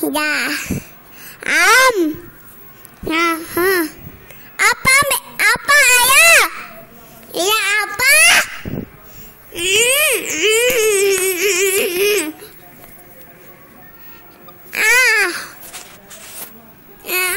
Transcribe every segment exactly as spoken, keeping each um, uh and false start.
Ya. Am. Aha. Apa, apa, Ayah? Iya, apa? Ah. Ah.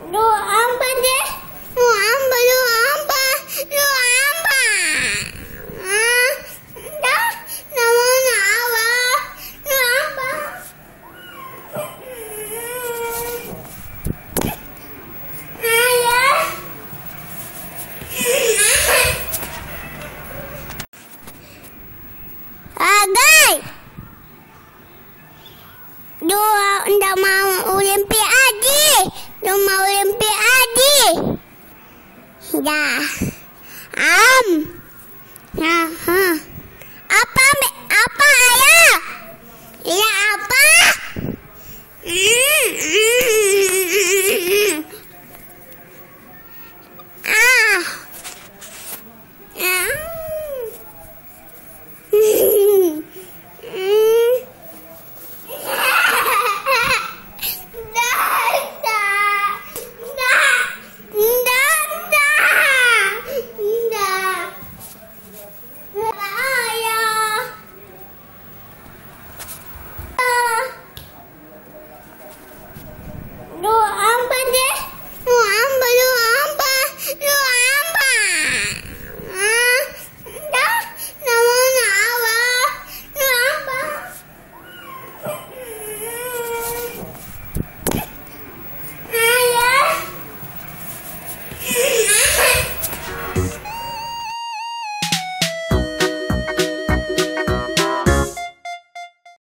Doa apa deh? Doa apa, doa apa, doa apa? Ah, dah, namanya apa? Doa apa? Ayah. Agai. Dua, nda mau ulimpi aji. Dua mau ulimpi aji. Ya. Am. Aha. Apa, apa, Ayah? Iya, apa?